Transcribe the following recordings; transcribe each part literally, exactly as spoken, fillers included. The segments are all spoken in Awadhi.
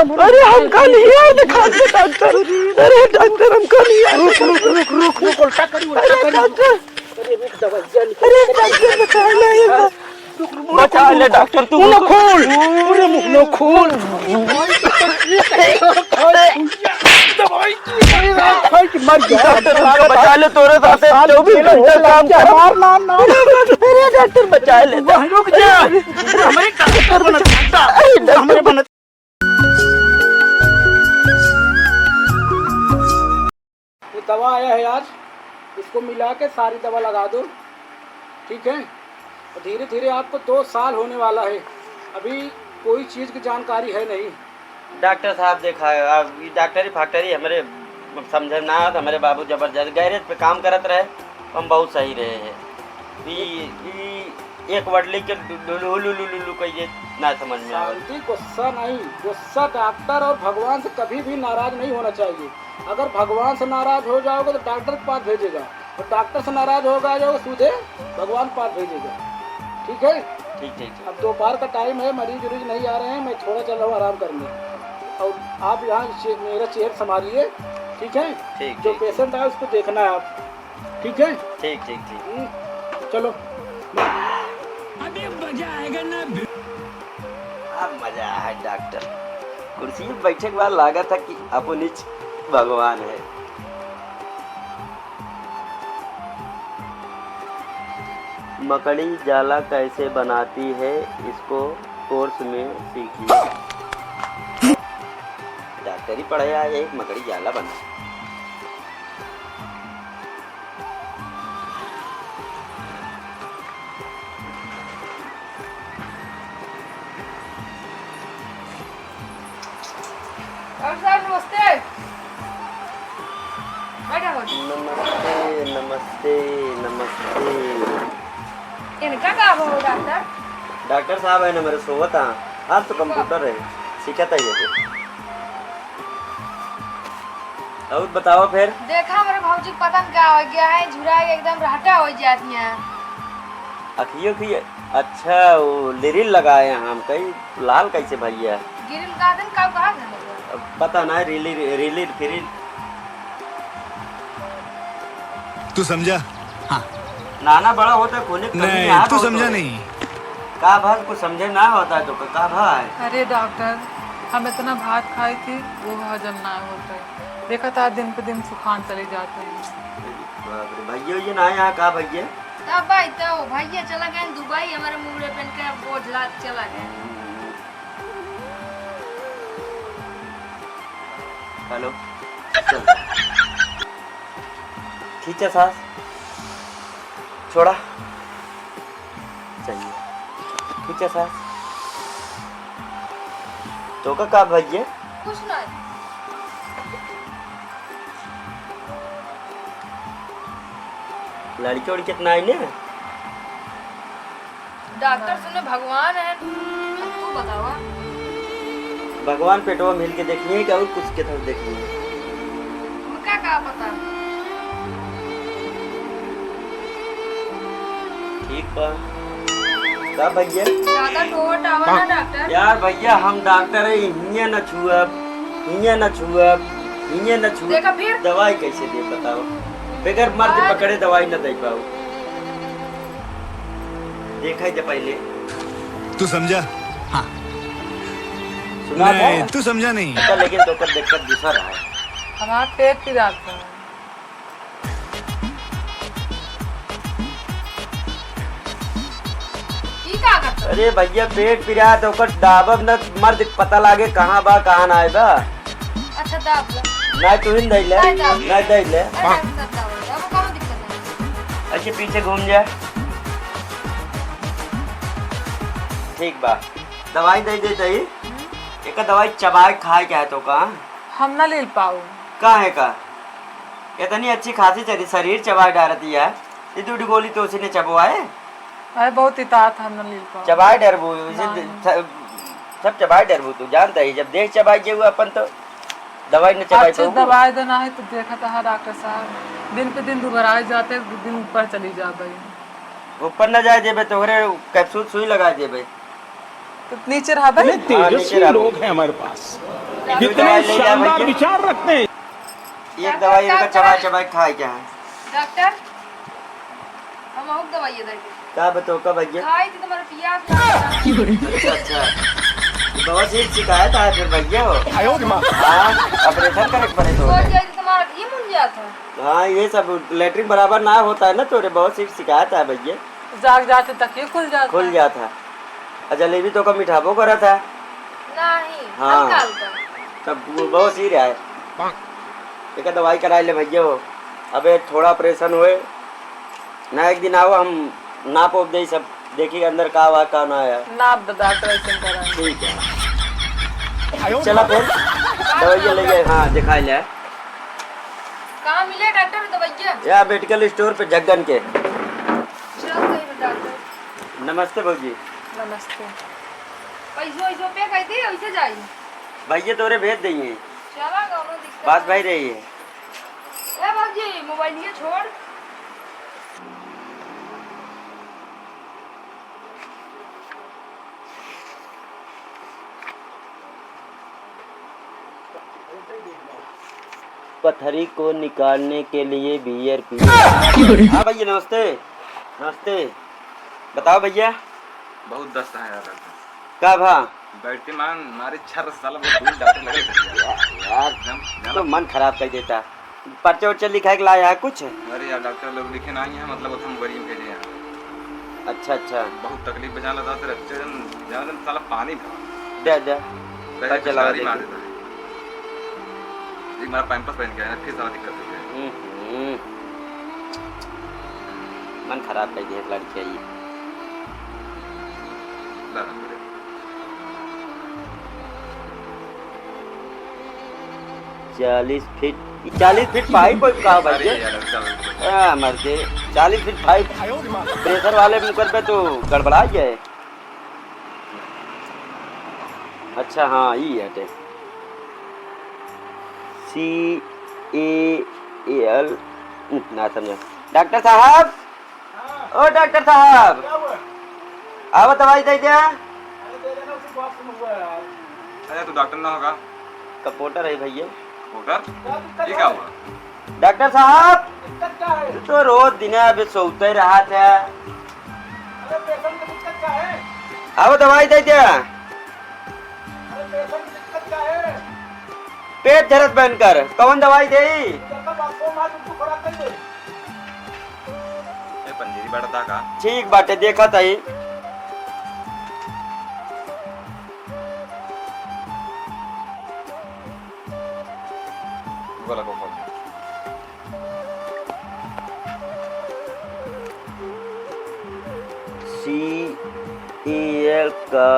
अरे, हमका नहीं यार दिखाते डॉक्टर। अरे डॉक्टर, हमका नहीं यार रुक, रुक, रुक, रुक, रुक, उल्टा करी, उल्टा अरे करी। डॉक्टर, अरे रुक, दवाइयाँ निकल अरे डॉक्टर, बचा ले ये। रुक, रुक, बचा ले डॉक्टर, तू मुंह रुक। खोल। अरे मुंह खोल। दवाई की, अरे, दवाई की, मर गया। डॉक्टर, हमका बचा ले, तोरे साथे चौबीस घंटा काम कर। मार, मार, मार। अरे डॉक्टर, बचा ले। रुक जा। हमारे डॉक्टर बना, अरे डॉक्टर। हमारे बना। ये दवा आया है आज, इसको मिला के सारी दवा लगा दो, ठीक है? और धीरे धीरे आपको दो साल होने वाला है, अभी कोई चीज़ की जानकारी है नहीं। डॉक्टर साहब देखा, अब ई डॉक्टरी फैक्टरी हमरे समझे ना आवत। हमरे बाबू जबरदस्त गैरेज पे काम करत रहे, हम बहुत सही रहे हैं। ई, ई एक वडली के लुलु, लुलु, लुलु, लुलु कहिए, ना समझ में आवे। शांति, गुस्सा नहीं, गुस्सा डॉक्टर और भगवान से कभी भी नाराज नहीं होना चाहिए। अगर भगवान से नाराज हो जाओगे तो डॉक्टर के पास भेजेगा, और डॉक्टर से नाराज हो जाओगे सीधे भगवान के पास भेजेगा। ठीक है? ठीक, ठीक, ठीक। अब दोपहर का टाइम है, मरीज उरीज नहीं आ रहे हैं, मैं थोड़ा चल रहा हूँ आराम करने, और आप यहाँ चे-, मेरा चेहरा संभालिए, ठीक है? ठीक, जो ठीक, ठीक। पेशेंट आए उसको देखना है आप। ठीक है? ठीक, ठीक, ठीक। हम्म, चलो। अभी मजा आएगा ना। अब मजा है डॉक्टर। कुर्सी पे बैठे के बाद लागत है कि अपनिच भगवान है। मकड़ी जाला कैसे बनाती है, इसको कोर्स में सीखिए। डॉक्टरी पढ़े आए, एक मकड़ी जाला बना। डॉक्टर साहब, नमस्ते। बैठा हो। नमस्ते, नमस्ते, नमस्ते। इनका का हो, डॉक्टर? डॉक्टर साहब है ना, मेरे सोवत हाँ। आज तो कंप्यूटर है, सीखत है ये। और बताओ फिर। देखा, हमरे भौजी के पता न का हो गया है, झुरा के एकदम रहटा हो जाती हैं। अखियों की, अच्छा, वो लिरिल लगाए हैं हम, कई लाल कैसे भैया? गिरिल का दिन का कहा था? अब पता ना, रिली, रिली, फिरिल। तू समझा? हाँ। नाना बड़ा होता कोने कमी नहीं, यहाँ तू बहुत समझा होता। नहीं। का भाई, कुछ समझे ना होता है तो का भाई? अरे डॉक्टर, हम इतना भात खाई थी, वो हजम ना होता है। देखा था दिन पे दिन सुखान चली जाते हैं। बाप रे, भैया ये ना यहाँ का भैया? तब भाई तो भैया चला गए दुबई, हमारे मुंगरे पहन के बोझ लाद चला गए। हेलो, चल। खींचा सांस, छोड़ा। सही है। खींचा सांस। तो का, का भैया? कुछ ना। लड़के उड़के त नाई ने? डॉक्टर सुने भगवान है, अब तू बतावा। भगवान पेटवा में हिल के देखिए कि और कुछ के तरफ देखिए। उनका का पता? ठीक बा। का भैया? ज्यादा टोट आवा ना डॉक्टर। यार भैया, हम डॉक्टर है, हियां न छुअब, हियां न छुअब, हियां न छुअब। देखा फिर? दवाई कैसे दे बताओ? बगैर मर्द हाँ। पकड़े दवाई न दे पाओ। देखा ही दे पहले। तू समझा? हाँ। सुना नहीं, था? तू समझा नहीं। अच्छा, लेकिन तो कर दिक्कत दूसरा रहा है। हमारा पेट पिरात है। ई का करत? अरे भैया, पेट पिरात, ओकर दाबब न मर्द, पता लागे कहाँ बा, कहाँ ना बा। अच्छा, दाब ले। ना तू ही दे ले। नहीं दाब। ना दे ले। अरे, सब दाब ले। अब कौनो दिक्कत नहीं। अच्छा, पीछे घूम जा। ठीक बा, दवाई दे देते ही। हम्म। एक दवाई चबाए खाए के है तो का? हम ना ले पाऊ। का है का? इतनी अच्छी खासी चरी शरीर चबाए डारती है, ये दो गोली तो उसी ने चबवाए। अरे बहुत इतात हम ना ले पाऊ। चबाए डरबू, इसे ना, द-, ना। स-, सब चबाए डरबू तू, जानता ही, जब देख चबाए जेबू अपन तो दवाई न चबाए अच्छा, पाऊ। दवाई देना है तो देखा था डॉक्टर साहब, दिन पे दिन दुबराए जाते, दिन ऊपर चली जाबे। ऊपर न जाए देबे, तोहरे कैप्सूल सुई लगा देबे। नीचे रहा भाई। इतने हाँ, नीचे तेजस्वी रहा। लोग हैं हमारे पास, डॉक्टर इतने दवाई ले जा शानदार भैया। विचार रखते हैं। एक डॉक्टर, दवाई का इनका चबा चबा के खाए क्या है? डॉक्टर, हम और दवाई दे दे। का बताओ, का भैया? खाई थी, तुम्हारा पियास लगा। अच्छा, अच्छा। तो बवासीर शिकायत है फिर भैया हो? आयो रे माँ। हाँ, ऑपरेशन करे के पड़े तो। सोच जाए तो तुम्हारा ये मुड़ जाता है। हाँ, ये सब लेटरिन बराबर ना होता है ना, तोरे बवासीर शिकायत है भैया। जाग जाते तक ये खुल जाता खुल है। जाता है। आ जलेबी तो का मिठाबो करत है। नहीं, हाँ। हल्का हल्का। तब वो बवासीर है। एक दवाई कराई ले भैया हो। अबे थोड़ा ऑपरेशन होए, ना एक दिन आओ, हम नाप उप दे सब, देखी अंदर का हुआ, का ना आया। नाप दे डॉक्टर, ऐसे करा। ठीक है, चला फिर दवाइया ले गए, हाँ, दिखा ले। कहाँ मिले डॉक्टर दवाइया? या मेडिकल स्टोर पे जग्गन के। चल सही में डॉक्टर। नमस्ते भौजी। नमस्ते। पैसो वैसो पे कर दी, वैसे जाई। भैया तोरे भेज देंगे। चला, कौनो दिक्कत बात नहीं। भाई रही है। ए भौजी, मोबाइलिया छोड़। पथरी को निकालने के लिए बियर पिए। हाँ भैया, नमस्ते। नमस्ते। बताओ भैया। बहुत दस्त है यार डॉक्टर। का भा? बैठते मान मारे छर साला बहुत दूर डॉक्टर लगे थे यार। यार, एकदम तो मन खराब कर देता। पर्चा उर्चा लिखाए के लाया है कुछ? अरे यार, डॉक्टर लोग लिखे ना ही है, मतलब, उतना मरीज के लिए यार। अच्छा, अच्छा। बहुत तकलीफ में जान लगा, तो रखते जन, जान जन साला पानी था। दे, दे। पहले पर्चा लगा पिचकारी दे। मार देता है। एक बार पैंपस पहन के आया, फिर साला दिक्कत हो गया। हम्म, हम्म। मन खराब कर दिया लड़के ये। ला, ला, ला। चालीस फीट, ई चालीस फीट पाइप वाइप का भाई? अरे यार, चल। आ, मर दे। चालीस फीट पाइप। प्रेशर वाले मुकर पे तो गड़बड़ा जाए। अच्छा, हाँ, ई हटे। C A L, ना समझा। डॉक्टर साहब, हाँ। ओ डॉक्टर साहब, क्या हुआ? आवा दवाई दे दे। अरे दे देना, उसी बात में हुआ यार। अरे तू डॉक्टर ना होगा। कपोटर है भैया। कपोटर? क्या दिक्कत ये है? क्या हुआ? डॉक्टर साहब, दिक्कत क्या है? तू तो रोज दिन अबे सोते रहा था। अरे पेशेंट को दिक्कत क्या है? आवा दवाई दे दे। अरे पेशेंट को दिक्कत क्या है? पेट झरत बनकर, कौन दवाई देई? जब तक आपको मार, उसको खुराक नहीं दे। ए, पंजीरी बढ़ता का? ठीक बाटे, देखत हई। बोला को खोल। C A L का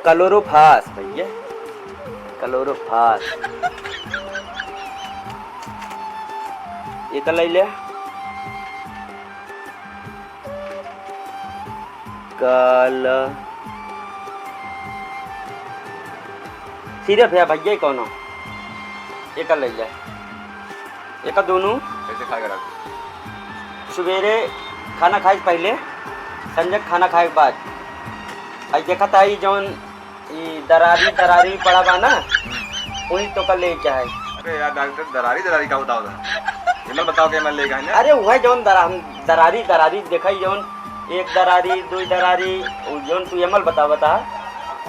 क्लोरोफास भैया, क्लोरोफास। ये का ले ले? काला सिर्फ है भैया, कौनो एक ले ले, एक दोनों। कैसे खाएगा डॉक्टर? सुबेरे खाना खाए से पहले, संझा खाना खाए के बाद। आई देखा था, ई जौन ई दरारी, दरारी पड़ा बा ना, वही तो का लेके आए। अरे यार डॉक्टर, दरारी, दरारी का बताओ था? एमएल बताओ कि एमएल लेके आए ना। अरे वह जौन दरा-, हम दरारी, दरारी देखा ही जौन एक दरारी, दो दरारी, उ जौन तू एमएल बता, बता।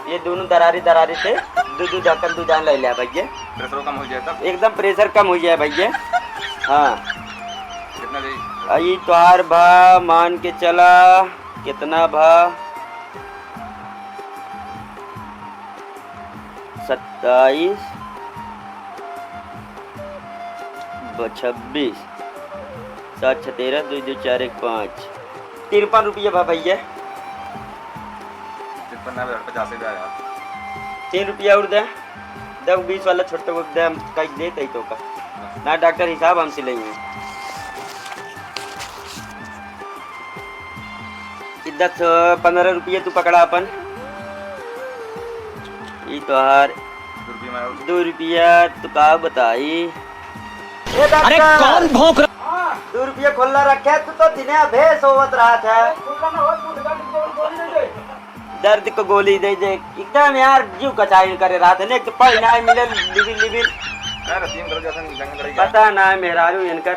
ये दोनों दरारी, दरारी से दो, दो ढक्कन तू जान ले लिया भैया। प्रेशर कम हो जाए तब? एकदम प्रेशर कम हो जाए भैया। हाँ। कितना दे? आ, ये तोहार भा, मान के चला, कितना भा? सत्ताईस, ब-, छब्बीस, सात छः तेरह, दो दो चार एक पाँच। तिरपन रुपया भा भैया। तिरपन ना, पचास रुपया यार। तीन रुपया और दे, दे, बीस वाला छोटे को दे, हम कहीं देते ही तो का। ना डॉक्टर, हिसाब हमसे लेंगे। कि दस, पन्द्रह रुपया तू पकड़ा अपन। ई तोहार दो रुपया में और दो रुपया तू का बताई? ए डॉक्टर, अरे कौन भौंक रहा? दो रुपया खुला रखे, तू तो दिने अभे सोवत रहा था। खुला ना हो, तू गाड़ी को बोल दे दे। दर्द को गोली दे दे, एकदम यार जीव कचाई करे रात है, एक तो पढ़ ना मिले, लिबिन, लिबिन। यार, रतिया में गलत जाता है, जंग लड़ाई का। पता ना मेहरारू इनकर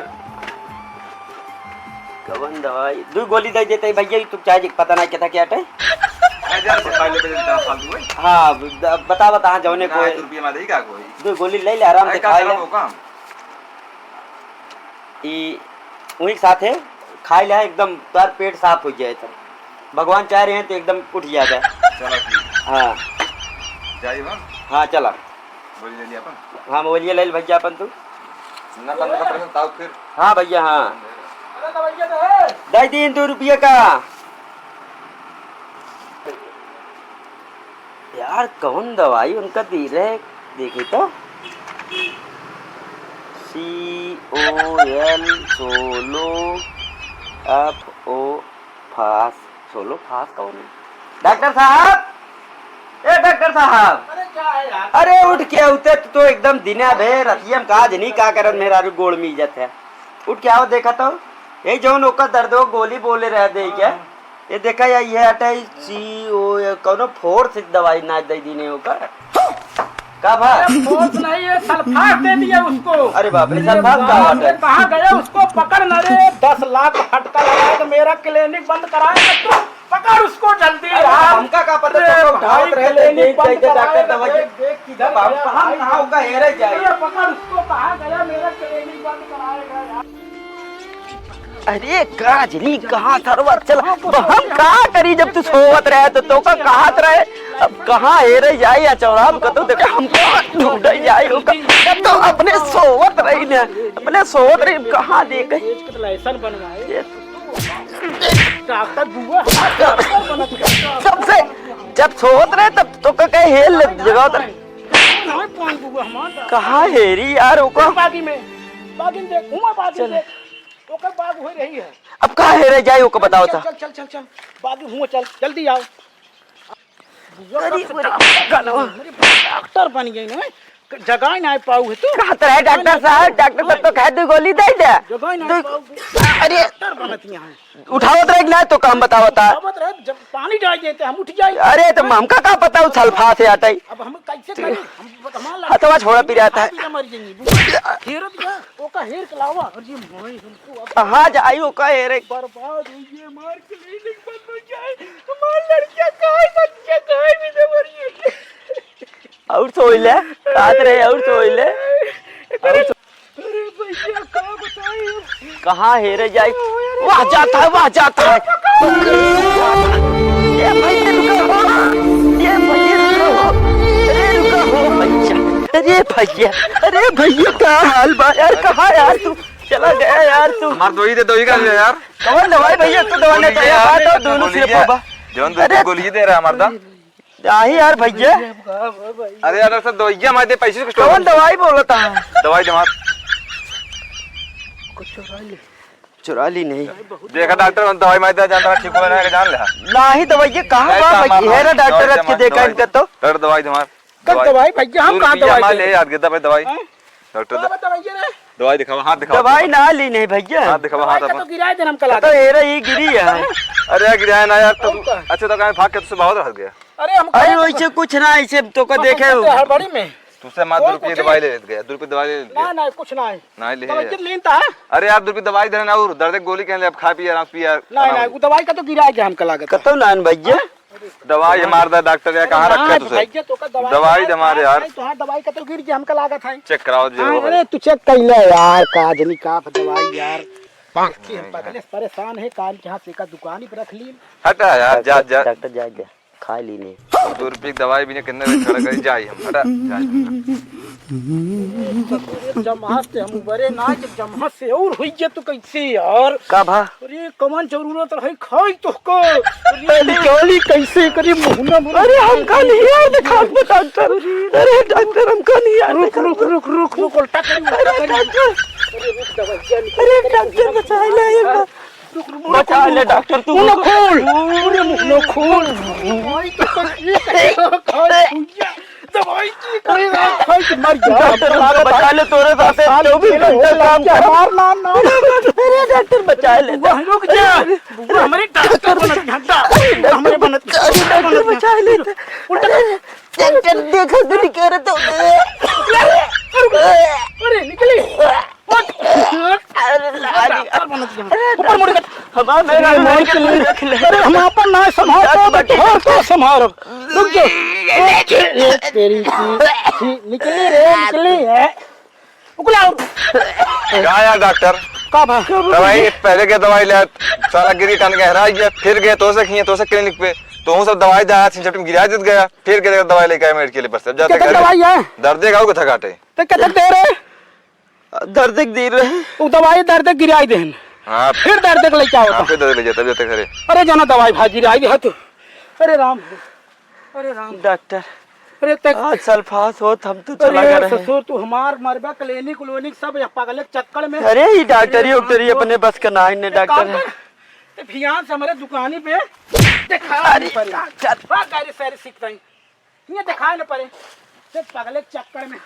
कवन दवाई, दो गोली दे देते भैया, तू चाहे जी, पता ना कितना क्या है। अरे, यार, बता ले, बता, फालतू है। हाँ, ब-, बता, बता, हाँ, जौने ना, को एक रुपया में देगा कोई। दो गोली ले ले, आराम से अरे, का खा ले। खराब हो काम? ई उही के साथे खाइ ले, एकदम तोर पेट साफ होइ जाए। तब भगवान चाह रहे हैं तो एकदम उठ जाए। चलो ठीक। हाँ। जाइए बा। हाँ, चला। बोलिए ले अपन। हाँ, मोबाइलिया ले ले भैया अपन तू। ना, ना, ना, ना, ताऊ फिर। हाँ भैया, हाँ। दे दीन दो रुपया का। यार, कौन दवाई उनका दी रहे, देखी तो। C O L, solo, F O, फास, सोलो फास कौन है? डॉक्टर साहब, ए डॉक्टर साहब। अरे, क्या है यार? अरे, उठ के उठे तो एकदम दिना भे रतिया में का जनी का करत मेहरारू गोड़ में इज्जत है। उठ के आओ, देखा तो। यही जौन ओकर दर्द हो, गोली बोले रह दे क्या? हाँ। ये देखा या, ये हटा, ई सी ओ, ये कौनो फोर्स दवाई ना दे दीने ओकर। का भा? अरे फोर्स नहीं, ये सल्फास दे दिया उसको। अरे बाप रे, अरे सल्फास का बाप बात रे, है? कहाँ गया उसको पकड़ ना रे, दस लाख फटका लगाए तो मेरा क्लिनिक बंद कराए तो पकड़ उसको जल्दी अरे यार। हमका का पता अरे चला, उठावत भाई, रहे ले, क्लिनिक देख, बंद देख, डॉक्टर कराए, दवाई। देख, देख, किधर अब हम गया कहाँ, भाई? कहाँ होगा, हेरे जाए। अरे पकड़ उसको, कहाँ गया मेरा क्लिनिक बंद कराएगा यार? अरे काजनी, कहाँ सरवा चला? अब हम का करी, जब तू सोवत रहे तो तोका कहत रहे। अब कहाँ हेरे जाई या चौराहा पे कतौ देखे, हम कहाँ ढूंढे जाई ओका? जब तो अपने सोवत रही ने, अपने सोवत रही, कहाँ देखे? ये डॉक्टर बुआ, डॉक्टर बनत है। जब से, जब सोवत रहे तब तोका कहे हेल ले जगावत रहे। कौन है, कौन बुआ हमार? कहाँ हेरी यार ओका? बागी में, बागी में देख, हुआ बागी में चल। देख। ओकर बाग होई रही है। अब का हेरे जाई, ओकर बताओ चल, ता। चल, चल, चल, चल। बागी हुआ चल, जल्दी आओ। अरे, बुआ, अरे, डॉक्टर, गलवा। अरे, डॉक्टर बन गई ना। जगाई ना पाऊ है तू। कहत रहे डॉक्टर साहब, डॉक्टर साहब तो कहे दो गोली दे दे। जगाई ना दो पाऊ। अरे। डॉक्टर बनत यहाँ है। उठावत रहे कि ना तो काम बतावता। उठावत रहे, जब पानी डाल देते हम उठ जाई। अरे, तो हमका का पता उ सल्फास है आटई। अब हम कैसे करी? हम, हमारा हथवा छोड़ा पिरात है। मर जाएंगे। हेरत का, ओका हेर के लावा। अरे, मोई, हमको अब कहाँ जाई ओका हेरे? बर्बाद हो गए, हमार क्लिनिक बंद हो जाए, हमार लड़कियाँ कहाँ, बच्चा कहाँ भी ना मरिए। और सोइले, रात रहे और सोइले। और सो- अरे भैया, का बताई? कहाँ हेरे जाई? वाह जाता है, वाह जाता है। ए भाई, रुका हो। ए भैया, रुका हो। अरे रुका हो भैया। अरे भैया, अरे भैया, का हाल बा यार? कहाँ यार तू? चला गया यार तू। हमार दोई दे, दोई का ले यार। कौन दवाई भैया? तू दवाई नहीं गोली तो यार, बात है, दोनों गोली सिर्फ है। बा। जौन दो अरे गोली दे रहा हमार दा। नाही यार भैया। अरे यार, सब दवाइया मार दे, पैसे से कुछ कौन दवाई बोलता है? दवाई दे मार। कुछ चुरा ले। चुरा ली नहीं। देखा डॉक्टर, हम दवाई मार दे, जानता ठीक हो ना, जान ले। नाही दवाइया कहाँ नहीं, बा तो हमार भैया? हेरा दवाई, डॉक्टर दवाई, आज के देखा दवाई, इनका तो। डॉक्टर दवाई दे मार। कब दवाई भैया? हम दवाई कहाँ दे दवाई मार ले, दे? यार गिद्दा पे दवाई। हैं? डॉक्टर कब दे। दवाई भैया रे? दवाई दिखावा, हाथ दिखावा। दवाई ना ली नहीं भैया। हाथ दिखावा, हाथ दवाई का अपन। तो गिराए देना हमका तो लागत। हेरा ये गिरी है। अरे यार, गिराए ना यार, तो और का? अच्छा, तो कहीं भाग के तुझसे बहुत रह गया। अरे हम अरे कहाँ वैसे कुछ ना, ऐसे तो का हम देखे तो हो। हड़बड़ी में। तुझसे मार दो रुपये कुछ दवाई ले लेत गया, दो रुपये दवाई ले लेत ना, गया। ना, कुछ ना है। ना ले दवाई यार। कितनी लेता है? अरे यार, दो रुपये दवाई देना और दर्द की गोली कहने ले, अब खा पी आराम से पी यार। ना, ना, वो दवाई का तो गिराए दे हमका लागत। कतौ ना भैया। दवाई हमार दा डॉक्टर या अरे कहाँ ना, रखा तुझे? भैया, तो का दवाई दवाई दे हमारे यार। नहीं, तो हाँ, दवाई का तो गिर गया, हमका लागत है। चेक कराओ जे हाँ, वो है। अरे, तू चेक कर ले यार, का जनी का दवाई यार। कि हम पगले से परेशान है, काल के यहाँ से का दुकान ही पे रख ली। हटा यार, जा, डॉक्टर, जा। डॉक्टर जा गया, खा ली नहीं। दो रुपये की दवाई भी नहीं, कितने में खड़ा करी, जाई हम, हटा, जाई हम। जमात से हम बरे ना, जब जमात से और हुई है तो कैसे यार? का भा? अरे कमन जरूरत रहे खाई तो को। अरे निकाली कैसे करी मुहना मुहना। अरे हमका नहीं यार दिखात बा डॉक्टर। अरे डॉक्टर हमका नहीं यार रुक, दिखात रुक, बा। रुक, रुक, रुक, उल्टा करी, उल्टा अरे करी। डॉक्टर। अरे रुक दवाइया निकाल अरे करी, डॉक्टर मुहना बचा ले मुहना यार। रुक, रुक, बचा ले डॉक्टर तू। मुहना खोल। अरे मुहना खोल। भाई तो ये कैसे खाई भैया? दवाई की कोई बात भाई मर गया। डॉक्टर, हमको बचा ले, तोरे साथे चौबीस घंटा काम कर। मार, मार, मार। अरे डॉक्टर, बचा ले। बुआ, रुक जा। बुआ, हमरे डॉक्टर बनत घंटा। हमरे बनत अरे डॉक्टर, बचा ले। उल्टा। अरे डॉक्टर, देखा तो नहीं कह रहे तो। अरे निकली। उठ। अरे लाली। डॉक्टर बनत घंटा। ऊपर मुड़ के। हमार मेहरारू के लिए रख ले। अरे हम आपन ना संभाल पाओ, तो तोहर का संभालब? रुक जा। ए, ए, तेरी की, की, निकली रे, निकली है। उकला। का यार डॉक्टर? का भा? दवाई, पहले के दवाई ले, साला गिरी कान के हरा गया, फिर गए तोसे खिए, तोसे क्लिनिक पे, तो हूँ सब दवाई दे, आज सिंचट में गिरा देत गया, फिर गए दवाई लेके आए मेडिकल पर से, अब जाते केतना घर। दवाई है? दर्दे का, वो कथा काटे। तो केतना दे रहे? दर्द एक दे रहे। वो दवाई दर्द गिराई देहन। हाँ। फिर दर्द के लेके आओ हाँ, तो। फिर दर्द ले जाता, जाते घरे। अरे जाना दवाई भाजी रे, आई हाथ। अरे राम, अरे राम। डॉक्टर, अरे तक आज सल्फास होत, हम तो चला अरे गए रहे। ससुर, तू हमार मरबा, क्लिनिक उलिनिक सब यह पागल के चक्कर में। अरे, ये डॉक्टरी अरे उक्टरी राम, अपने बस का ना है, ने एक काम डॉक्टर है। कर, ते भियान से हमारे दुकानी पे देखा अरे, नहीं पड़े। डॉक्टर। बा, गाड़ी सारी सीख रही। ये देखा न पड़े। ते पागल के चक्कर में।